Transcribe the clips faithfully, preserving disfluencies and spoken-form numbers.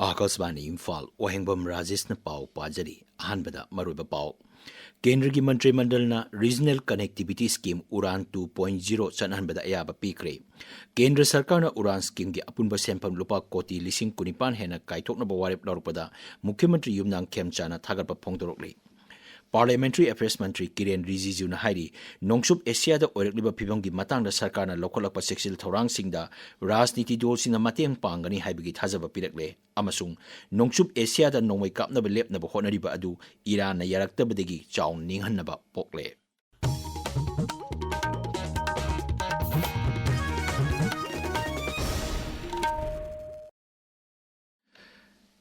ꯑꯥꯀꯥꯁꯕꯥꯅꯤ ꯏꯝꯐꯥꯜ, ꯋꯥꯍꯦꯡꯕꯝ ꯔꯥꯖꯦꯁꯅ ꯄꯥꯎ ꯄꯥꯖꯔꯤ꯫ ꯑꯍꯥꯟꯕꯗ ꯃꯔꯨꯑꯣꯏꯕ ꯄꯥꯎ꯫ ꯀꯦꯟꯗ꯭ꯔꯒꯤ ꯃꯟꯇ꯭ꯔꯤ ꯃꯟꯗꯜꯅ Regional Connectivity Scheme Udan two point zero ꯆꯠꯍꯟꯕꯗ ꯑꯌꯥꯕ ꯄꯤꯈ꯭ꯔꯦ꯫ ꯀꯦꯟꯗ꯭ꯔ ꯁꯔꯀꯥꯔꯅ ꯎꯔꯥꯟ ꯁ꯭ꯀꯤꯝꯒꯤ ꯑꯄꯨꯟꯕ ꯁꯦꯟꯐꯝ ꯂꯨꯄꯥ ꯀꯣꯇꯤ ꯂꯤꯁꯤꯡ ꯀꯨꯟꯅꯤꯄꯥꯟ ꯍꯦꯟꯅ ꯀꯥꯏꯊꯣꯛꯅꯕ ꯋꯥꯔꯦꯞ ꯂꯧꯔꯛꯄꯗ ꯃꯨꯈ꯭ꯌ ꯃꯟꯇ꯭ꯔꯤ ꯌꯨꯝꯅꯥꯝ ꯈꯦꯝꯆꯥꯅ ꯊꯥꯒꯠꯄ ꯐꯣꯡꯗꯣꯔꯛꯂꯤ꯫ Parliamentary Affairs ꯃꯟꯇ꯭ꯔꯤ ꯀꯤꯔꯦꯟ ꯔꯤꯖꯤꯖꯨꯅ ꯍꯥꯏꯔꯤ, ꯅꯣꯡꯆꯨꯞ ꯑꯦꯁꯤꯌꯥꯗ ꯑꯣꯏꯔꯛꯂꯤꯕ ꯐꯤꯕꯝꯒꯤ ꯃꯇꯥꯡꯗ ꯁꯔꯀꯥꯔꯅ ꯂꯧꯈꯠꯂꯛꯄ ꯆꯦꯛꯁꯤꯜ ꯊꯧꯔꯥꯡꯁꯤꯡꯗ ꯔꯥꯖꯅꯤꯇꯤ ꯗꯣꯜꯁꯤꯡꯅ ꯃꯇꯦꯡ ꯄꯥꯡꯒꯅꯤ ꯍꯥꯏꯕꯒꯤ ꯊꯥꯖꯕ ꯄꯤꯔꯛꯂꯦ ꯑꯃꯁꯨꯡ ꯅꯣꯡꯆꯨꯞ ꯑꯦꯁꯤꯌꯥꯗ ꯅꯣꯡꯃꯩ ꯀꯥꯞꯅꯕ ꯂꯦꯞꯅꯕ ꯍꯣꯠꯅꯔꯤꯕ ꯑꯗꯨ ꯏꯔꯥꯟꯅ ꯌꯥꯔꯛꯇꯕꯗꯒꯤ ꯆꯥꯎꯅ ꯅꯤꯡꯍꯟꯅꯕ ꯄꯣꯛꯂꯦ꯫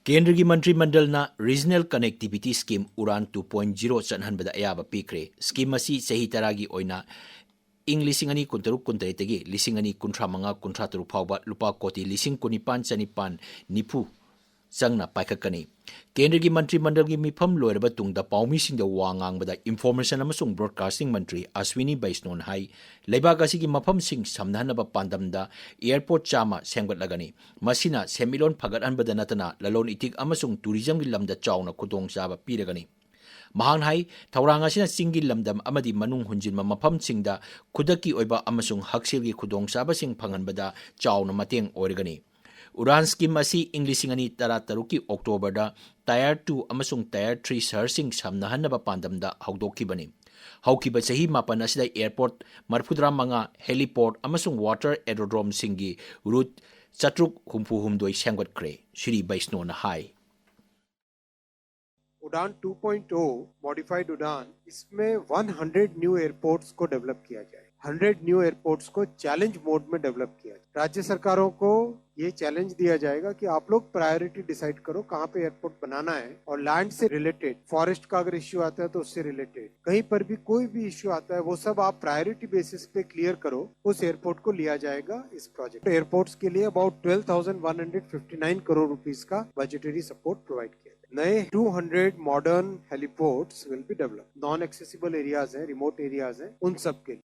ꯀꯦꯟꯗ꯭ꯔꯒꯤ ꯃꯟꯇ꯭ꯔꯤ ꯃꯟꯗꯜꯅ Regional Connectivity Scheme Udan two point zero ꯆꯠꯍꯟꯕꯗ ꯑꯌꯥꯕ ꯄꯤꯈ꯭ꯔꯦ꯫ ꯁ꯭ꯀꯤꯝ ꯑꯁꯤ ꯆꯍꯤ ꯇꯔꯥꯒꯤ ꯑꯣꯏꯅ ꯏꯪ ꯂꯤꯁꯤꯡ ꯑꯅꯤ ꯀꯨꯟꯇꯔꯨꯛ ꯀꯨꯟꯇꯔꯦꯠꯇꯒꯤ ꯂꯤꯁꯤꯡ ꯑꯅꯤ ꯀꯨꯟꯊ꯭ꯔꯥ ꯃꯉꯥ ꯀꯨꯟꯊ꯭ꯔꯥ ꯇꯔꯨꯛ ꯐꯥꯎꯕ ꯂꯨꯄꯥ ꯀꯣꯇꯤ ꯂꯤꯁꯤꯡ ꯀꯨꯟꯅꯤꯄꯥꯟ ꯆꯅꯤꯄꯥꯟ ꯅꯤꯐꯨ ꯆꯪꯅ ꯄꯥꯏꯈꯠꯀꯅꯤ꯫ ꯀꯦꯟꯗ꯭ꯔꯒꯤ ꯃꯟꯇ꯭ꯔꯤ ꯃꯟꯗꯜꯒꯤ ꯃꯤꯐꯝ ꯂꯣꯏꯔꯕ ꯇꯨꯡꯗ ꯄꯥꯎꯃꯤꯁꯤꯡꯗ ꯋꯥ ꯉꯥꯡꯕꯗ Information ꯑꯃꯁꯨꯡ Broadcasting ꯃꯟꯇ꯭ꯔꯤ ꯑꯁ꯭ꯋꯤꯅꯤ ꯕꯩꯁꯅꯣꯅ ꯍꯥꯏ, ꯂꯩꯕꯥꯛ ꯑꯁꯤꯒꯤ ꯃꯐꯝꯁꯤꯡ ꯁꯝꯅꯍꯟꯅꯕ ꯄꯥꯟꯗꯝꯗ airport ꯆꯥꯝꯃ ꯁꯦꯝꯒꯠꯂꯒꯅꯤ꯫ ꯃꯁꯤꯅ ꯁꯦꯟꯃꯤꯠꯂꯣꯟ ꯐꯒꯠꯍꯟꯕꯗ ꯅꯠꯇꯅ ꯂꯂꯣꯟ ꯏꯇꯤꯛ ꯑꯃꯁꯨꯡ tourismꯒꯤ ꯂꯝꯗ ꯆꯥꯎꯅ ꯈꯨꯗꯣꯡꯆꯥꯕ ꯄꯤꯔꯒꯅꯤ꯫ ꯃꯍꯥꯛꯅ ꯍꯥꯏ, ꯊꯧꯔꯥꯡ ꯑꯁꯤꯅ ꯆꯤꯡꯒꯤ ꯂꯝꯗꯝ ꯑꯃꯗꯤ ꯃꯅꯨꯡ ꯍꯨꯟꯖꯤꯟꯕ ꯃꯐꯝꯁꯤꯡꯗ ꯈꯨꯗꯛꯀꯤ ꯑꯣꯏꯕ ꯑꯃꯁꯨꯡ ꯍꯛꯁꯦꯜꯒꯤ ꯈꯨꯗꯣꯡꯆꯥꯕꯁꯤꯡ ꯐꯪꯍꯟꯕꯗ ꯆꯥꯎꯅ ꯃꯇꯦꯡ ꯑꯣꯏꯔꯒꯅꯤ꯫ ꯎꯔꯥꯟ ꯁ꯭ꯀꯤꯝ ꯑꯁꯤ ꯏꯪ ꯂꯤꯁꯤꯡ ꯑꯅꯤ ꯇꯔꯥꯇꯔꯨꯛꯀꯤ ꯑꯣꯛꯇꯣꯕꯔꯗ Tier two ꯑꯃꯁꯨꯡ Tier three ꯁꯍꯔꯁꯤꯡ ꯁꯝꯅꯍꯟꯅꯕ ꯄꯥꯟꯗꯝꯗ ꯍꯧꯗꯣꯛꯈꯤꯕꯅꯤ꯫ ꯍꯧꯈꯤꯕ ꯆꯍꯤ ꯃꯥꯄꯟ ꯑꯁꯤꯗ airport ꯃꯔꯤꯐꯨꯇꯔꯥ ꯃꯉꯥ, heliport ꯑꯃꯁꯨꯡ water aerodromeꯁꯤꯡꯒꯤ route ꯆꯥꯇ꯭ꯔꯨꯛ ꯍꯨꯝꯐꯨ ꯍꯨꯝꯗꯣꯏ ꯁꯦꯝꯒꯠꯈ꯭ꯔꯦ, ꯁ꯭ꯔꯤ ꯕꯩꯁꯅꯣꯅ ꯍꯥꯏ꯫ उड़ान टू पॉइंट ओ, मॉडिफाइड उड़ान, इसमें वन हंड्रेड न्यू एयरपोर्ट्स को डेवलप किया जाए, हंड्रेड न्यू एयरपोर्ट्स को चैलेंज मोड में डेवलप किया जाए। राज्य सरकारों को ये चैलेंज दिया जाएगा कि आप लोग प्रायोरिटी डिसाइड करो कहाँ पे एयरपोर्ट बनाना है, और लैंड से रिलेटेड, फॉरेस्ट का अगर इश्यू आता है तो उससे रिलेटेड, कहीं पर भी कोई भी इश्यू आता है, वो सब आप प्रायोरिटी बेसिस पे क्लियर करो, उस एयरपोर्ट को लिया जाएगा इस प्रोजेक्ट। एयरपोर्ट्स के लिए about twelve thousand one hundred fifty nine crore rupees का बजटरी सपोर्ट प्रोवाइड किया। नए two hundred modern heliports will be develop, non accessible areas हैं, रिमोट एरियाज हैं, उन सब के लिए।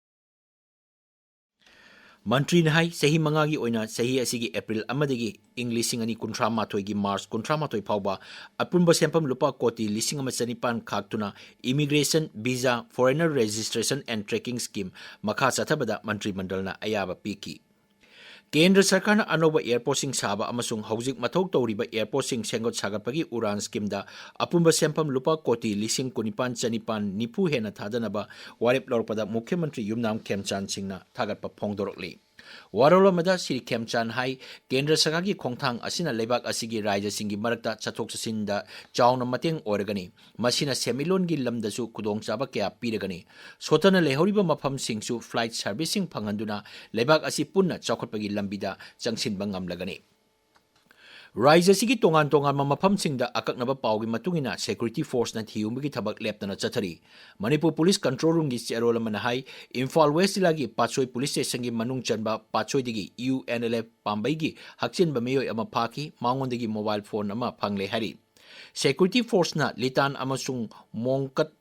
ꯃꯟꯇ꯭ꯔꯤꯅ ꯍꯥꯏ, ꯆꯍꯤ ꯃꯉꯥꯒꯤ ꯑꯣꯏꯅ ꯆꯍꯤ ꯑꯁꯤꯒꯤ ꯑꯦꯄ꯭ꯔꯤꯜ ꯑꯃꯗꯒꯤ ꯏꯪ ꯂꯤꯁꯤꯡ ꯑꯅꯤ ꯀꯨꯟꯊ꯭ꯔꯥ ꯃꯥꯊꯣꯏꯒꯤ ꯃꯥꯔꯆ ꯀꯨꯟꯊ꯭ꯔꯥ ꯃꯥꯊꯣꯏ ꯐꯥꯎꯕ ꯑꯄꯨꯟꯕ ꯁꯦꯟꯐꯝ ꯂꯨꯄꯥ ꯀꯣꯇꯤ ꯂꯤꯁꯤꯡ ꯑꯃ ꯆꯅꯤꯄꯥꯟ ꯈꯥꯛꯇꯨꯅ Immigration, Visa, Foreigner Registration and Tracking Scheme ꯃꯈꯥ ꯆꯠꯊꯕꯗ ꯃꯟꯇ꯭ꯔꯤ ꯃꯟꯗꯜꯅ ꯑꯌꯥꯕ ꯄꯤꯈꯤ꯫ ꯀꯦꯟꯗ꯭ꯔ ꯁꯔꯀꯥꯔꯅ ꯑꯅꯧꯕ ꯑꯦꯌꯔꯄꯣꯔꯠꯁꯤꯡ ꯁꯥꯕ ꯑꯃꯁꯨꯡ ꯍꯧꯖꯤꯛ ꯃꯊꯧ ꯇꯧꯔꯤꯕ ꯑꯦꯌꯔꯄꯣꯔꯠꯁꯤꯡ ꯁꯦꯝꯒꯠ ꯁꯥꯒꯠꯄꯒꯤ ꯎꯔꯥꯟ ꯁ꯭ꯀꯤꯝꯗ ꯑꯄꯨꯟꯕ ꯁꯦꯟꯐꯝ ꯂꯨꯄꯥ ꯀꯣꯇꯤ ꯂꯤꯁꯤꯡ ꯀꯨꯟꯅꯤꯄꯥꯟ ꯆꯅꯤꯄꯥꯟ ꯅꯤꯐꯨ ꯍꯦꯟꯅ ꯊꯥꯗꯅꯕ ꯋꯥꯔꯦꯞ ꯂꯧꯔꯛꯄꯗ ꯃꯨꯈ꯭ꯌ ꯃꯟꯇ꯭ꯔꯤ ꯌꯨꯝꯅꯥꯝ ꯈꯦꯝꯆꯥꯟ ꯁꯤꯡꯅ ꯊꯥꯒꯠꯄ ꯐꯣꯡꯗꯣꯔꯛꯂꯤ꯫ ꯋꯥꯔꯣꯜ ꯑꯃꯗ ꯁ꯭ꯔꯤ ꯈꯦꯝꯆꯥꯟ ꯍꯥꯏ, ꯀꯦꯟꯗ꯭ꯔ ꯁꯔꯀꯥꯔꯒꯤ ꯈꯣꯡꯊꯥꯡ ꯑꯁꯤꯅ ꯂꯩꯕꯥꯛ ꯑꯁꯤꯒꯤ ꯔꯥꯖ꯭ꯌꯁꯤꯡꯒꯤ ꯃꯔꯛꯇ ꯆꯠꯊꯣꯛ ꯆꯠꯁꯤꯟꯗ ꯆꯥꯎꯅ ꯃꯇꯦꯡ ꯑꯣꯏꯔꯒꯅꯤ꯫ ꯃꯁꯤꯅ ꯁꯦꯟꯃꯤꯠꯂꯣꯟꯒꯤ ꯂꯝꯗꯁꯨ ꯈꯨꯗꯣꯡꯆꯥꯕ ꯀꯌꯥ ꯄꯤꯔꯒꯅꯤ꯫ ꯁꯣꯠꯊꯅ ꯂꯩꯍꯧꯔꯤꯕ ꯃꯐꯝꯁꯤꯡꯁꯨ flight serviceꯁꯤꯡ ꯐꯪꯍꯟꯗꯨꯅ ꯂꯩꯕꯥꯛ ꯑꯁꯤ ꯄꯨꯟꯅ ꯆꯥꯎꯈꯠꯄꯒꯤ ꯂꯝꯕꯤꯗ ꯆꯪꯁꯤꯟꯕ ꯉꯝꯂꯒꯅꯤ꯫ ꯔꯥꯖ꯭ꯌ ꯑꯁꯤꯒꯤ ꯇꯣꯉꯥꯟ ꯇꯣꯉꯥꯟꯕ ꯃꯐꯝꯁꯤꯡꯗ ꯑꯀꯛꯅꯕ ꯄꯥꯎꯒꯤ ꯃꯇꯨꯡ ꯏꯟꯅ security forceꯅ ꯊꯤꯍꯨꯝꯕꯒꯤ ꯊꯕꯛ ꯂꯦꯞꯇꯅ ꯆꯠꯊꯔꯤ꯫ ꯃꯅꯤꯄꯨꯔ Police Control Roomꯒꯤ ꯆꯦꯔꯣꯜ ꯑꯃꯅ ꯍꯥꯏ, ꯏꯝꯐꯥꯜ Westꯀꯤ ꯄꯥꯠꯁꯣꯏ police stationꯒꯤ ꯃꯅꯨꯡ ꯆꯟꯕ ꯄꯥꯠꯁꯣꯏꯗꯒꯤ UNLF ꯄꯥꯝꯕꯩꯒꯤ ꯍꯛꯆꯤꯟꯕ ꯃꯤꯑꯣꯏ ꯑꯃ ꯐꯥꯈꯤ, ꯃꯉꯣꯟꯗꯒꯤ mobile phone ꯑꯃ ꯐꯪꯂꯦ ꯍꯥꯏꯔꯤ꯫ Security forceꯅ ꯂꯤꯇꯥꯟ ꯑꯃꯁꯨꯡ ꯃꯣꯡꯀꯠ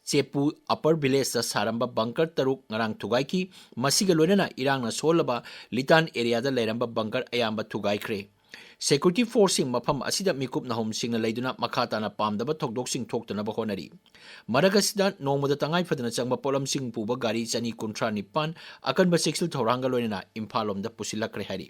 ꯆꯦꯄꯨ Upper Villageꯇ ꯁꯥꯔꯝꯕ bunker ꯇꯔꯨꯛ ꯉꯔꯥꯡ ꯊꯨꯒꯥꯏꯈꯤ꯫ ꯃꯁꯤꯒ ꯂꯣꯏꯅꯅ ꯏꯔꯥꯡꯅ ꯁꯣꯜꯂꯕ ꯂꯤꯇꯥꯟ areaꯗ ꯂꯩꯔꯝꯕ bunker ꯑꯌꯥꯝꯕ ꯊꯨꯒꯥꯏꯈ꯭ꯔꯦ꯫ Security forceꯁꯤꯡ ꯃꯐꯝ ꯑꯁꯤꯗ ꯃꯤꯀꯨꯞ ꯅꯍꯨꯝꯁꯤꯡꯅ ꯂꯩꯗꯨꯅ ꯃꯈꯥ ꯇꯥꯅ ꯄꯥꯝꯗꯕ ꯊꯧꯗꯣꯛꯁꯤꯡ ꯊꯣꯛꯇꯅꯕ ꯍꯣꯠꯅꯔꯤ꯫ ꯃꯔꯛ ꯑꯁꯤꯗ ꯅꯣꯡꯃꯗ ꯇꯉꯥꯏ ꯐꯗꯅ ꯆꯪꯕ ꯄꯣꯠꯂꯝꯁꯤꯡ ꯄꯨꯕ ꯒꯥꯔꯤ ꯆꯅꯤ ꯀꯨꯟꯊ꯭ꯔꯥ ꯅꯤꯄꯥꯟ ꯑꯀꯟꯕ ꯆꯦꯛꯁꯤꯜ ꯊꯧꯔꯥꯡꯒ ꯂꯣꯏꯅꯅ ꯏꯝꯐꯥꯜ ꯂꯣꯝꯗ ꯄꯨꯁꯤꯜꯂꯛꯈ꯭ꯔꯦ ꯍꯥꯏꯔꯤ꯫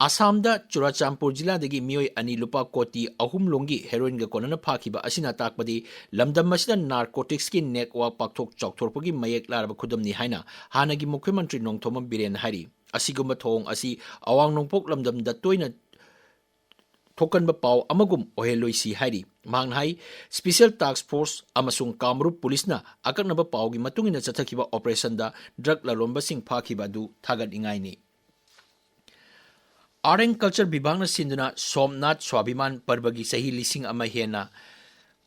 ꯑꯁꯥꯝꯗ ꯆꯨꯔꯥꯆꯥꯟꯄꯨꯔ ꯖꯤꯂꯥꯗꯒꯤ ꯃꯤꯑꯣꯏ ꯑꯅꯤ ꯂꯨꯄꯥ ꯀꯣꯇꯤ ꯑꯍꯨꯝ ꯂꯣꯝꯒꯤ heroinꯒ ꯀꯣꯟꯅꯅ ꯐꯥꯈꯤꯕ ꯑꯁꯤꯅ ꯇꯥꯛꯄꯗꯤ ꯂꯝꯗꯝ ꯑꯁꯤꯗ narcoticsꯀꯤ network ꯄꯥꯛꯊꯣꯛ ꯆꯥꯎꯊꯣꯔꯛꯄꯒꯤ ꯃꯌꯦꯛ ꯂꯥꯔꯕ ꯈꯨꯗꯝꯅꯤ ꯍꯥꯏꯅ ꯍꯥꯟꯅꯒꯤ ꯃꯨꯈ꯭ꯌ ꯃꯟꯇ꯭ꯔꯤ ꯅꯣꯡꯊꯣꯝꯕꯝ ꯕꯤꯔꯦꯟꯅ ꯍꯥꯏꯔꯤ꯫ ꯑꯁꯤꯒꯨꯝꯕ ꯊꯧꯑꯣꯡ ꯑꯁꯤ ꯑꯋꯥꯡ ꯅꯣꯡꯄꯣꯛ ꯂꯝꯗꯝꯗ ꯇꯣꯏꯅ ꯊꯣꯛꯀꯟꯕ ꯄꯥꯎ ꯑꯃꯒꯨꯝ ꯑꯣꯏꯍꯜꯂꯣꯏꯁꯤ ꯍꯥꯏꯔꯤ꯫ ꯃꯍꯥꯛꯅ ꯍꯥꯏ, Special Task Force ꯑꯃꯁꯨꯡ ꯀꯥꯃꯔꯨꯞ policeꯅ ꯑꯀꯛꯅꯕ ꯄꯥꯎꯒꯤ ꯃꯇꯨꯡ ꯏꯟꯅ ꯆꯠꯊꯈꯤꯕ operationꯗ drug ꯂꯂꯣꯟꯕꯁꯤꯡ ꯐꯥꯈꯤꯕ ꯑꯗꯨ ꯊꯥꯒꯠꯅꯤꯡꯉꯥꯏꯅꯤ꯫ Art and Culture ꯕꯤꯚꯥꯒꯅ ꯁꯤꯟꯗꯨꯅ ꯁꯣꯝꯅꯥꯊ ꯁ꯭ꯋꯥꯚꯤꯃꯥꯟ ꯄꯔꯕꯒꯤ ꯆꯍꯤ ꯂꯤꯁꯤꯡ ꯑꯃ ꯍꯦꯟꯅ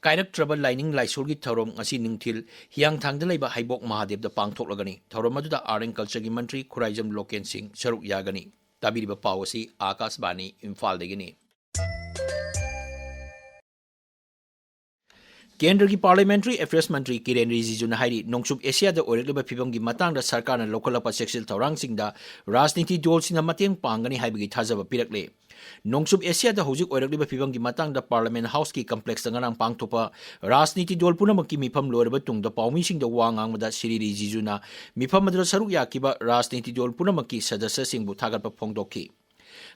ꯀꯥꯏꯔꯛꯇ꯭ꯔꯕ ꯂꯥꯏꯅꯤꯡ ꯂꯥꯏꯁꯣꯜꯒꯤ ꯊꯧꯔꯝ ꯉꯁꯤ ꯅꯨꯡꯊꯤꯜ ꯍꯤꯌꯥꯡꯊꯥꯡꯗ ꯂꯩꯕ ꯍꯩꯕꯣꯛ ꯃꯍꯥꯗꯦꯕꯗ ꯄꯥꯡꯊꯣꯛꯂꯒꯅꯤ꯫ ꯊꯧꯔꯝ ꯑꯗꯨꯗ Art and Cultureꯒꯤ Mantri Khuraijam local ꯁꯤꯡ ꯁꯔꯨꯛ ꯌꯥꯒꯅꯤ꯫ ꯇꯥꯕꯤꯔꯤꯕ ꯄꯥꯎ ꯑꯁꯤ ꯑꯥꯀꯥꯁꯕꯥꯅꯤ ꯏꯝꯐꯥꯜꯗꯒꯤꯅꯤ꯫ ꯀꯦꯟꯗ꯭ꯔꯒꯤ Parliamentary Affairs ꯃꯟꯇ꯭ꯔꯤ ꯀꯤꯔꯦꯟ ꯔꯤꯖꯤꯖꯨꯅ ꯍꯥꯏꯔꯤ, ꯅꯣꯡꯆꯨꯞ ꯑꯦꯁꯤꯌꯥꯗ ꯑꯣꯏꯔꯛꯂꯤꯕ ꯐꯤꯕꯝꯒꯤ ꯃꯇꯥꯡꯗ ꯁꯔꯀꯥꯔꯅ ꯂꯧꯈꯠꯂꯛꯄ ꯆꯦꯛꯁꯤꯜ ꯊꯧꯔꯥꯡꯁꯤꯡꯗ ꯔꯥꯖꯅꯤꯇꯤ ꯗꯣꯜꯁꯤꯡꯅ ꯃꯇꯦꯡ ꯄꯥꯡꯒꯅꯤ ꯍꯥꯏꯕꯒꯤ ꯊꯥꯖꯕ ꯄꯤꯔꯛꯂꯦ꯫ ꯅꯣꯡꯆꯨꯞ ꯑꯦꯁꯤꯌꯥꯗ ꯍꯧꯖꯤꯛ ꯑꯣꯏꯔꯛꯂꯤꯕ ꯐꯤꯕꯝꯒꯤ ꯃꯇꯥꯡꯗ Parliament Houseꯀꯤ complexꯇ ꯉꯔꯥꯡ ꯄꯥꯡꯊꯣꯛꯄ ꯔꯥꯖꯅꯤꯇꯤ ꯗꯣꯜ ꯄꯨꯝꯅꯃꯛꯀꯤ ꯃꯤꯐꯝ ꯂꯣꯏꯔꯕ ꯇꯨꯡꯗ ꯄꯥꯎꯃꯤꯁꯤꯡꯗ ꯋꯥ ꯉꯥꯡꯕꯗ ꯁ꯭ꯔꯤ ꯔꯤꯖꯤꯖꯨꯅ ꯃꯤꯐꯝ ꯑꯗꯨꯗ ꯁꯔꯨꯛ ꯌꯥꯈꯤꯕ ꯔꯥꯖꯅꯤꯇꯤ ꯗꯣꯜ ꯄꯨꯝꯅꯃꯛꯀꯤ ꯁꯗꯁ꯭ꯌꯁꯤꯡꯕꯨ ꯊꯥꯒꯠꯄ ꯐꯣꯡꯗꯣꯛꯈꯤ꯫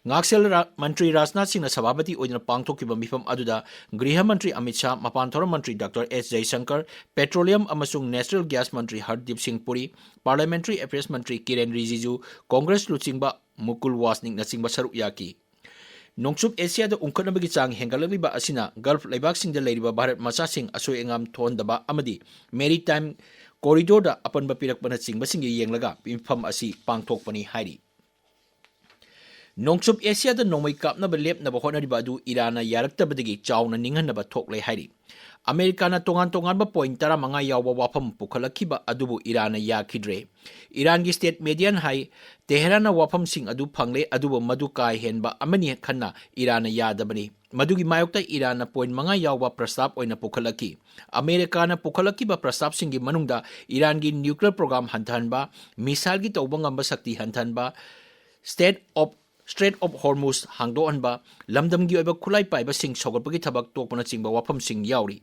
ꯉꯥꯛꯁꯦꯜ ꯔꯥ-, ꯃꯟꯇ꯭ꯔꯤ ꯔꯥꯖꯅꯥꯊ ꯁꯤꯡꯅ ꯁꯚꯥꯄꯇꯤ ꯑꯣꯏꯗꯨꯅ ꯄꯥꯡꯊꯣꯛꯈꯤꯕ ꯃꯤꯐꯝ ꯑꯗꯨꯗ ꯒ꯭ꯔꯤꯍ ꯃꯟꯇ꯭ꯔꯤ ꯑꯃꯤꯠ ꯁꯥꯍ, ꯃꯄꯥꯟ ꯊꯧꯔꯝ ꯃꯟꯇ꯭ꯔꯤ ꯗꯥꯛꯇꯔ ꯑꯦꯁ ꯖꯌꯁꯪꯀꯔ, Petroleum ꯑꯃꯁꯨꯡ Natural Gas ꯃꯟꯇ꯭ꯔꯤ ꯍꯔꯗꯤꯞ ꯁꯤꯡ ꯄꯨꯔꯤ, Parliamentary Affairs ꯃꯟꯇ꯭ꯔꯤ ꯀꯤꯔꯦꯟ ꯔꯤꯖꯤꯖꯨ, ꯀꯣꯡꯒ꯭ꯔꯦꯁ ꯂꯨꯆꯤꯡꯕ ꯃꯨꯀꯨꯜ ꯋꯥꯁꯅꯤꯛꯅꯆꯤꯡꯕ ꯁꯔꯨꯛ ꯌꯥꯈꯤ꯫ ꯅꯣꯡꯆꯨꯞ ꯑꯦꯁꯤꯌꯥꯗ ꯎꯪꯈꯠꯅꯕꯒꯤ ꯆꯥꯡ ꯍꯦꯟꯒꯠꯂꯛꯂꯤꯕ ꯑꯁꯤꯅ ꯒꯜꯐ ꯂꯩꯕꯥꯛꯁꯤꯡꯗ ꯂꯩꯔꯤꯕ ꯚꯥꯔꯠ ꯃꯆꯥꯁꯤꯡ ꯑꯁꯣꯏ ꯑꯉꯥꯝ ꯊꯣꯛꯍꯟꯗꯕ ꯑꯃꯗꯤ maritime corridorꯗ ꯑꯄꯟꯕ ꯄꯤꯔꯛꯄꯅꯆꯤꯡꯕꯁꯤꯡꯒꯤ ꯌꯦꯡꯂꯒ ꯃꯤꯐꯝ ꯑꯁꯤ ꯄꯥꯡꯊꯣꯛꯄꯅꯤ ꯍꯥꯏꯔꯤ꯫ ꯅꯣꯡꯆꯨꯞ ꯑꯦꯁꯤꯌꯥꯗ ꯅꯣꯡꯃꯩ ꯀꯥꯞꯅꯕ ꯂꯦꯞꯅꯕ ꯍꯣꯠꯅꯔꯤꯕ ꯑꯗꯨ ꯏꯔꯥꯟꯅ ꯌꯥꯔꯛꯇꯕꯗꯒꯤ ꯆꯥꯎꯅ ꯅꯤꯡꯍꯟꯅꯕ ꯊꯣꯛꯂꯦ ꯍꯥꯏꯔꯤ꯫ ꯑꯃꯦꯔꯤꯀꯥꯅ ꯇꯣꯉꯥꯟ ꯇꯣꯉꯥꯟꯕ point ꯇꯔꯥꯃꯉꯥ ꯌꯥꯎꯕ ꯋꯥꯐꯝ ꯄꯨꯈꯠꯂꯛꯈꯤꯕ ꯑꯗꯨꯕꯨ ꯏꯔꯥꯟꯅ ꯌꯥꯈꯤꯗ꯭ꯔꯦ꯫ ꯏꯔꯥꯟꯒꯤ state mediaꯅ ꯍꯥꯏ, ꯇꯦꯍꯔꯥꯟꯅ ꯋꯥꯐꯝꯁꯤꯡ ꯑꯗꯨ ꯐꯪꯂꯦ, ꯑꯗꯨꯕꯨ ꯃꯗꯨ ꯀꯥ ꯍꯦꯟꯕ ꯑꯃꯅꯤ ꯈꯟꯅ ꯏꯔꯥꯟꯅ ꯌꯥꯗꯕꯅꯤ꯫ ꯃꯗꯨꯒꯤ ꯃꯥꯌꯣꯛꯇ ꯏꯔꯥꯟꯅ point ꯃꯉꯥ ꯌꯥꯎꯕ ꯄ꯭ꯔꯁꯇꯥꯞ ꯑꯣꯏꯅ ꯄꯨꯈꯠꯂꯛꯈꯤ꯫ ꯑꯃꯦꯔꯤꯀꯥꯅ ꯄꯨꯈꯠꯂꯛꯈꯤꯕ ꯄ꯭ꯔꯁꯇꯥꯞꯁꯤꯡꯒꯤ ꯃꯅꯨꯡꯗ ꯏꯔꯥꯟꯒꯤ nuclear program ꯍꯟꯊꯍꯟꯕ, missileꯒꯤ ꯇꯧꯕ ꯉꯝꯕ ꯁꯛꯇꯤ ꯍꯟꯊꯍꯟꯕ, State of, Strait of Hormuz ꯍꯥꯡꯗꯣꯛꯍꯟꯕ, ꯂꯝꯗꯝꯒꯤ ꯑꯣꯏꯕ ꯈꯨꯠꯂꯥꯏ ꯄꯥꯏꯕꯁꯤꯡ ꯁꯧꯒꯠꯄꯒꯤ ꯊꯕꯛ ꯇꯣꯛꯄꯅꯆꯤꯡꯕ ꯋꯥꯐꯝꯁꯤꯡ ꯌꯥꯎꯔꯤ꯫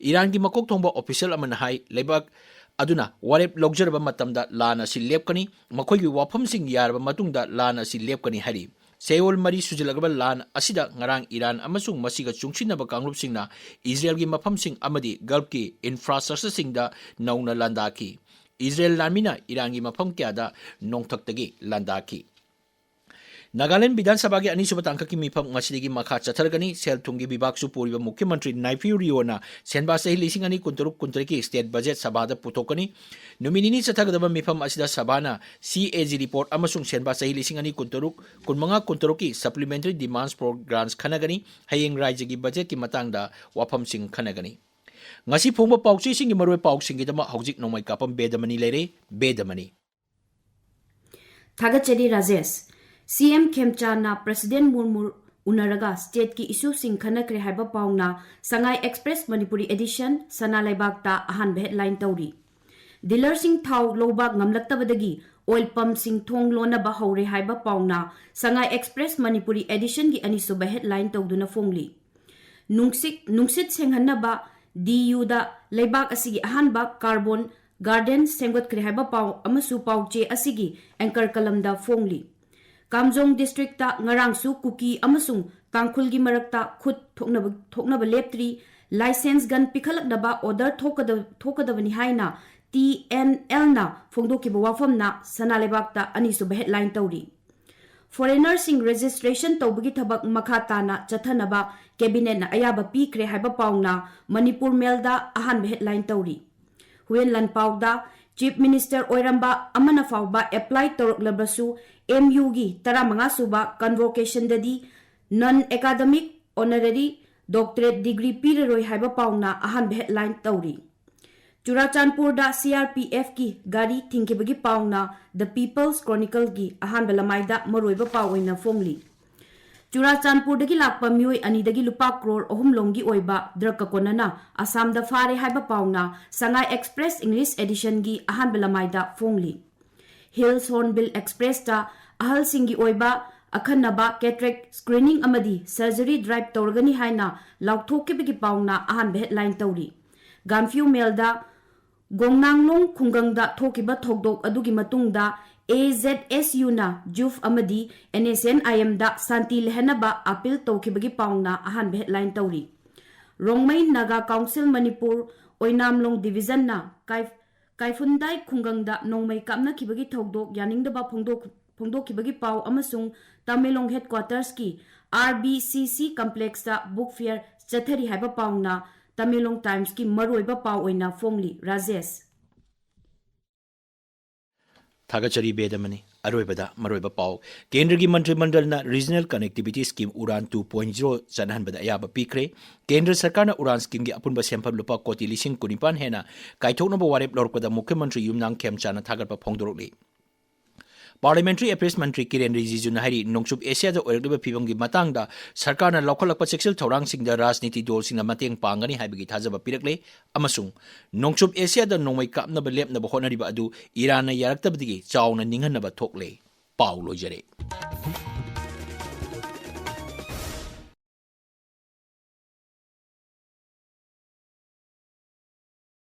ꯏꯔꯥꯟꯒꯤ ꯃꯀꯣꯛ ꯊꯣꯡꯕ official ꯑꯃꯅ ꯍꯥꯏ, ꯂꯩꯕꯥꯛ ꯑꯗꯨꯅ ꯋꯥꯔꯦꯞ ꯂꯧꯖꯔꯕ ꯃꯇꯝꯗ ꯂꯥꯟ ꯑꯁꯤ ꯂꯦꯞꯀꯅꯤ, ꯃꯈꯣꯏꯒꯤ ꯋꯥꯐꯝꯁꯤꯡ ꯌꯥꯔꯕ ꯃꯇꯨꯡꯗ ꯂꯥꯟ ꯑꯁꯤ ꯂꯦꯞꯀꯅꯤ ꯍꯥꯏꯔꯤ꯫ ꯆꯌꯣꯜ ꯃꯔꯤ ꯁꯨꯖꯤꯜꯂꯛꯂꯕ ꯂꯥꯟ ꯑꯁꯤꯗ ꯉꯔꯥꯡ ꯏꯔꯥꯟ ꯑꯃꯁꯨꯡ ꯃꯁꯤꯒ ꯆꯨꯡꯁꯤꯟꯅꯕ ꯀꯥꯡꯂꯨꯞꯁꯤꯡꯅ ꯏꯖꯔꯦꯜꯒꯤ ꯃꯐꯝꯁꯤꯡ ꯑꯃꯗꯤ ꯒꯜꯐꯀꯤ infrastructureꯁꯤꯡꯗ ꯅꯧꯅ ꯂꯥꯟꯗꯥꯈꯤ꯫ ꯏꯖꯔꯦꯜ ꯂꯥꯟꯃꯤꯅ ꯏꯔꯥꯟꯒꯤ ꯃꯐꯝ ꯀꯌꯥꯗ ꯅꯣꯡꯊꯛꯇꯒꯤ ꯂꯥꯟꯗꯥꯈꯤ꯫ ꯅꯥꯒꯥꯂꯦꯟ ꯕꯤꯙꯥꯟ ꯁꯚꯥꯒꯤ ꯑꯅꯤꯁꯨꯕ ꯇꯥꯡꯀꯛꯀꯤ ꯃꯤꯐꯝ ꯉꯁꯤꯗꯒꯤ ꯃꯈꯥ ꯆꯠꯊꯔꯒꯅꯤ꯫ ꯁꯦꯜ ꯊꯨꯝꯒꯤ ꯕꯤꯚꯥꯒꯁꯨ ꯄꯨꯔꯤꯕ ꯃꯨꯈ꯭ꯌ ꯃꯟꯇ꯭ꯔꯤ ꯅꯥꯏꯐꯤꯌꯨ ꯔꯤꯑꯣꯅ ꯁꯦꯟꯕꯥ ꯆꯍꯤ ꯂꯤꯁꯤꯡ ꯑꯅꯤ ꯀꯨꯟꯇꯔꯨꯛ ꯀꯨꯟꯇꯔꯦꯠꯀꯤ state budget ꯁꯚꯥꯗ ꯄꯨꯊꯣꯛꯀꯅꯤ꯫ ꯅꯨꯃꯤꯠ ꯅꯤꯅꯤ ꯆꯠꯊꯒꯗꯕ ꯃꯤꯐꯝ ꯑꯁꯤꯗ ꯁꯚꯥꯅ CAG report ꯑꯃꯁꯨꯡ ꯁꯦꯟꯕꯥ ꯆꯍꯤ ꯂꯤꯁꯤꯡ ꯑꯅꯤ ꯀꯨꯟꯇꯔꯨꯛ, ꯀꯨꯟꯃꯉꯥ ꯀꯨꯟꯇꯔꯨꯛꯀꯤ supplementary demands for grants ꯈꯟꯅꯒꯅꯤ꯫ ꯍꯌꯦꯡ ꯔꯥꯏꯖ꯭ꯌꯒꯤ budgetꯀꯤ ꯃꯇꯥꯡꯗ ꯋꯥꯐꯝꯁꯤꯡ ꯈꯟꯅꯒꯅꯤ꯫ ꯉꯁꯤ ꯐꯣꯡꯕ ꯄꯥꯎꯆꯦꯁꯤꯡꯒꯤ ꯃꯔꯨꯑꯣꯏꯕ ꯄꯥꯎꯁꯤꯡꯒꯤꯗꯃꯛ ꯍꯧꯖꯤꯛ ꯅꯣꯡꯃꯩ ꯀꯥꯞꯄꯝ ꯕꯦꯗꯃꯅꯤ ꯂꯩꯔꯦ꯫ ꯕꯦꯗꯃꯅꯤ꯫ ꯊꯥꯒꯠꯆꯔꯤ ꯔꯥꯖꯦꯁ꯫ CM ꯈꯦꯝꯆꯥꯟꯅ President ꯃꯨꯔꯃꯨ ꯎꯅꯔꯒ ꯁ꯭ꯇꯦꯠꯀꯤ ꯏꯁꯨꯁꯤꯡ ꯈꯟꯅꯈ꯭ꯔꯦ ꯍꯥꯏꯕ ꯄꯥꯎꯅ ꯁꯉꯥꯏ ꯑꯦꯛꯁꯄ꯭ꯔꯦꯁ ꯃꯅꯤꯄꯨꯔꯤ ꯑꯦꯗꯤꯁꯟ ꯁꯅꯥ ꯂꯩꯕꯥꯛꯇ ꯑꯍꯥꯟꯕ ꯍꯦꯗꯂꯥꯏꯟ ꯇꯧꯔꯤ꯫ ꯗꯤꯂꯔꯁꯤꯡ ꯊꯥꯎ ꯂꯧꯕ ꯉꯝꯂꯛꯇꯕꯗꯒꯤ ꯑꯣꯏꯜ ꯄꯝꯁꯤꯡ ꯊꯣꯡ ꯂꯣꯟꯅꯕ ꯍꯧꯔꯦ ꯍꯥꯏꯕ ꯄꯥꯎꯅ ꯁꯉꯥꯏ ꯑꯦꯛꯁꯄ꯭ꯔꯦꯁ ꯃꯅꯤꯄꯨꯔꯤ ꯑꯦꯗꯤꯁꯟꯒꯤ ꯑꯅꯤꯁꯨꯕ ꯍꯦꯗꯂꯥꯏꯟ ꯇꯧꯗꯨꯅ ꯐꯣꯡꯂꯤ꯫ ꯅꯨꯡꯁꯤꯠ ꯅꯨꯡꯁꯤꯠ ꯁꯦꯡꯍꯟꯅꯕ ꯗꯤꯌꯨꯗ ꯂꯩꯕꯥꯛ ꯑꯁꯤꯒꯤ ꯑꯍꯥꯟꯕ ꯀꯥꯔꯕꯣꯟ ꯒꯥꯔꯗꯦꯟ ꯁꯦꯝꯒꯠꯈ꯭ꯔꯦ ꯍꯥꯏꯕ ꯄꯥꯎ ꯑꯃꯁꯨ ꯄꯥꯎꯆꯦ ꯑꯁꯤꯒꯤ ꯑꯦꯡꯀꯔ ꯀꯂꯝꯗ ꯐꯣꯡꯂꯤ꯫ ꯀꯥꯝꯖꯣꯡ ꯗꯤꯁꯇ꯭ꯔꯤꯛꯇ ꯉꯔꯥꯡꯁꯨ ꯀꯨꯀꯤ ꯑꯃꯁꯨꯡ ꯇꯥꯡꯈꯨꯜꯒꯤ ꯃꯔꯛꯇ ꯈꯨꯠ ꯊꯣꯛꯅꯕ ꯊꯣꯛꯅꯕ ꯂꯦꯞꯇ꯭ꯔꯤ꯫ ꯂꯥꯏꯁꯦꯟꯁ ꯒꯟ ꯄꯤꯈꯠꯂꯛꯅꯕ ꯑꯣꯔꯗꯔ ꯊꯣꯛꯀꯗ- ꯊꯣꯛꯀꯗꯕꯅꯤ ꯍꯥꯏꯅ ꯇꯤ ꯑꯦꯟ ꯑꯦꯜꯅ ꯐꯣꯡꯗꯣꯛꯈꯤꯕ ꯋꯥꯐꯝꯅ ꯁꯅꯥ ꯂꯩꯕꯥꯛꯇ ꯑꯅꯤꯁꯨꯕ ꯍꯦꯗꯂꯥꯏꯟ ꯇꯧꯔꯤ꯫ ꯐꯣꯔꯦꯅꯔꯁꯤꯡ ꯔꯦꯖꯤꯁꯇ꯭ꯔꯦꯁꯟ ꯇꯧꯕꯒꯤ ꯊꯕꯛ ꯃꯈꯥ ꯇꯥꯅ ꯆꯠꯊꯅꯕ ꯀꯦꯕꯤꯅꯦꯠꯅ ꯑꯌꯥꯕ ꯄꯤꯈ꯭ꯔꯦ ꯍꯥꯏꯕ ꯄꯥꯎꯅ ꯃꯅꯤꯄꯨꯔ ꯃꯦꯜꯗ ꯑꯍꯥꯟꯕ ꯍꯦꯗꯂꯥꯏꯟ ꯇꯧꯔꯤ꯫ ꯍꯨꯌꯦꯟ ꯂꯥꯟꯄꯥꯎꯗ ꯆꯤꯐ ꯃꯤꯅꯤꯁꯇꯔ ꯑꯣꯏꯔꯝꯕ ꯑꯃꯅ ꯐꯥꯎꯕ ꯑꯦꯄ꯭ꯂꯥꯏ ꯇꯧꯔꯛꯂꯕꯁꯨ ꯑꯦꯝ ꯌꯨꯒꯤ ꯇꯔꯥꯃꯉꯥ ꯁꯨꯕ ꯀꯟꯚꯣꯀꯦꯁꯟꯗꯗꯤ ꯅꯟ ꯑꯦꯀꯥꯗꯃꯤꯛ ꯑꯣꯅꯔꯦꯔꯤ ꯗꯣꯛꯇꯔꯦꯠ ꯗꯤꯒ꯭ꯔꯤ ꯄꯤꯔꯔꯣꯏ ꯍꯥꯏꯕ ꯄꯥꯎꯅ ꯑꯍꯥꯟꯕ ꯍꯦꯗꯂꯥꯏꯟ ꯇꯧꯔꯤ꯫ ꯆꯨꯔꯥꯆꯥꯟꯄꯨꯔꯗ ꯁꯤ ꯑꯥꯔ ꯄꯤ ꯑꯦꯐꯀꯤ ꯒꯥꯔꯤ ꯊꯤꯡꯈꯤꯕꯒꯤ ꯄꯥꯎꯅ ꯗ ꯄꯤꯄꯜꯁ ꯀ꯭ꯔꯣꯅꯤꯀꯜꯒꯤ ꯑꯍꯥꯟꯕ ꯂꯃꯥꯏꯗ ꯃꯔꯨꯑꯣꯏꯕ ꯄꯥꯎ ꯑꯣꯏꯅ ꯐꯣꯡꯂꯤ꯫ ꯆꯨꯔꯥꯆꯥꯟꯄꯨꯔꯗꯒꯤ ꯂꯥꯛꯄ ꯃꯤꯑꯣꯏ ꯑꯅꯤꯗꯒꯤ ꯂꯨꯄꯥ ꯀ꯭ꯔꯣꯔ ꯑꯍꯨꯝ ꯂꯣꯝꯒꯤ ꯑꯣꯏꯕ ꯗ꯭ꯔꯒ ꯀꯣꯅꯅ ꯑꯁꯥꯝꯗ ꯐꯥꯔꯦ ꯍꯥꯏꯕ ꯄꯥꯎꯅ ꯁꯉꯥꯏ ꯑꯦꯛꯁꯄ꯭ꯔꯦꯁ ꯏꯪꯂꯤꯁ ꯑꯦꯗꯤꯁꯟꯒꯤ ꯑꯍꯥꯟꯕ ꯂꯃꯥꯏꯗ ꯐꯣꯡꯂꯤ꯫ ꯍꯤꯜꯁ ꯍꯣꯔꯟꯕꯤꯜ ꯑꯦꯛꯁꯄ꯭ꯔꯦꯁꯇ ꯑꯍꯜꯁꯤꯡꯒꯤ ꯑꯣꯏꯕ ꯑꯈꯟꯅꯕ ꯀꯦꯇꯔꯦꯛ ꯁ꯭ꯀ꯭ꯔꯤꯅꯤꯡ ꯑꯃꯗꯤ ꯁꯔꯖꯔꯤ ꯗ꯭ꯔꯥꯏꯚ ꯇꯧꯔꯒꯅꯤ ꯍꯥꯏꯅ ꯂꯥꯎꯊꯣꯛꯈꯤꯕꯒꯤ ꯄꯥꯎꯅ ꯑꯍꯥꯟꯕ ꯍꯦꯗꯂꯥꯏꯟ ꯇꯧꯔꯤ꯫ ꯒꯥꯝꯐꯤꯌꯨ ꯃꯦꯜꯗ ꯒꯣꯡꯅꯥꯡꯂꯣꯡ ꯈꯨꯡꯒꯪꯗ ꯊꯣꯛꯈꯤꯕ ꯊꯧꯗꯣꯛ ꯑꯗꯨꯒꯤ ꯃꯇꯨꯡꯗ ꯑꯦ ꯖꯦꯗ ꯑꯦꯁ ꯌꯨꯅ ꯖꯨꯐ ꯑꯃꯗꯤ ꯑꯦꯟ ꯑꯦꯁ ꯑꯦꯟ ꯑꯥꯏ ꯑꯦꯝꯗ ꯁꯥꯟꯇꯤ ꯂꯩꯍꯟꯅꯕ ꯑꯥꯄꯤꯜ ꯇꯧꯈꯤꯕꯒꯤ ꯄꯥꯎꯅ ꯑꯍꯥꯟꯕ ꯍꯦꯗꯂꯥꯏꯟ ꯇꯧꯔꯤ꯫ ꯔꯣꯡꯃꯩ ꯅꯥꯒꯥ ꯀꯥꯎꯟꯁꯤꯜ ꯃꯅꯤꯄꯨꯔ ꯑꯣꯏꯅꯥꯝꯂꯣꯡ ꯗꯤꯕꯤꯖꯟꯅ ꯀꯥꯏ- ꯀꯥꯏꯐꯨꯟꯗꯥꯏ ꯈꯨꯡꯒꯪꯗ ꯅꯣꯡꯃꯩ ꯀꯥꯞꯅꯈꯤꯕꯒꯤ ꯊꯧꯗꯣꯛ ꯌꯥꯅꯤꯡꯗꯕ ꯐꯣꯡꯗꯣꯛ- ꯐꯣꯡꯗꯣꯛꯈꯤꯕꯒꯤ ꯄꯥꯎ ꯑꯃꯁꯨꯡ ꯇꯃꯦꯡꯂꯣꯡ ꯍꯦꯗꯀ꯭ꯋꯥꯇꯔꯁꯀꯤ ꯑꯥꯔ ꯕꯤ ꯁꯤ ꯁꯤ ꯀꯝꯄ꯭ꯂꯦꯛꯁꯇ ꯕꯨꯛ ꯐꯤꯌꯔ ꯆꯠꯊꯔꯤ ꯍꯥꯏꯕ ꯄꯥꯎꯅ ꯇꯃꯦꯡꯂꯣꯡ ꯇꯥꯏꯝꯁꯀꯤ ꯃꯔꯨꯑꯣꯏꯕ ꯄꯥꯎ ꯑꯣꯏꯅ ꯐꯣꯡꯂꯤ꯫ ꯔꯥꯖꯦꯁ꯫ ꯊꯥꯒꯠꯆꯔꯤ ꯕꯦꯗꯃꯅꯤ꯫ ꯑꯔꯣꯏꯕꯗ ꯃꯔꯨꯑꯣꯏꯕ ꯄꯥꯎ꯫ ꯀꯦꯟꯗ꯭ꯔꯒꯤ ꯃꯟꯇ꯭ꯔꯤ ꯃꯟꯗꯜꯅ regional connectivity scheme Udan two point zero ꯆꯠꯅꯍꯟꯕꯗ ꯑꯌꯥꯕ ꯄꯤꯈ꯭ꯔꯦ꯫ ꯀꯦꯟꯗ꯭ꯔ ꯁꯔꯀꯥꯔꯅ ꯎꯔꯥꯟ ꯁ꯭ꯀꯤꯝꯒꯤ ꯑꯄꯨꯟꯕ ꯁꯦꯟꯐꯝ ꯂꯨꯄꯥ ꯀꯣꯇꯤ ꯂꯤꯁꯤꯡ ꯀꯨꯟꯅꯤꯄꯥꯟ ꯍꯦꯟꯅ ꯀꯥꯏꯊꯣꯛꯅꯕ ꯋꯥꯔꯦꯞ ꯂꯧꯔꯛꯄꯗ ꯃꯨꯈ꯭ꯌ ꯃꯟꯇ꯭ꯔꯤ ꯌꯨꯝꯅꯥꯝ ꯈꯦꯝꯆꯥꯟꯅ ꯊꯥꯒꯠꯄ ꯐꯣꯡꯗꯣꯔꯛꯂꯤ꯫ Parliamentary Affairs ꯃꯟꯇ꯭ꯔꯤ ꯀꯤꯔꯦꯟ ꯔꯤꯖꯤꯖꯨꯅ ꯍꯥꯏꯔꯤ, ꯅꯣꯡꯆꯨꯞ ꯑꯦꯁꯤꯌꯥꯗ ꯑꯣꯏꯔꯛꯂꯤꯕ ꯐꯤꯕꯝꯒꯤ ꯃꯇꯥꯡꯗ ꯁꯔꯀꯥꯔꯅ ꯂꯧꯈꯠꯂꯛꯄ ꯆꯦꯛꯁꯤꯜ ꯊꯧꯔꯥꯡꯁꯤꯡꯗ ꯔꯥꯖꯅꯤꯇꯤ ꯗꯣꯜꯁꯤꯡꯅ ꯃꯇꯦꯡ ꯄꯥꯡꯒꯅꯤ ꯍꯥꯏꯕꯒꯤ ꯊꯥꯖꯕ ꯄꯤꯔꯛꯂꯦ ꯑꯃꯁꯨꯡ ꯅꯣꯡꯆꯨꯞ ꯑꯦꯁꯤꯌꯥꯗ ꯅꯣꯡꯃꯩ ꯀꯥꯞꯅꯕ ꯂꯦꯞꯅꯕ ꯍꯣꯠꯅꯔꯤꯕ ꯑꯗꯨ ꯏꯔꯥꯟꯅ ꯌꯥꯔꯛꯇꯕꯗꯒꯤ ꯆꯥꯎꯅ ꯅꯤꯡꯍꯟꯅꯕ ꯊꯣꯛꯂꯦ꯫ ꯄꯥꯎ ꯂꯣꯏꯖꯔꯦ꯫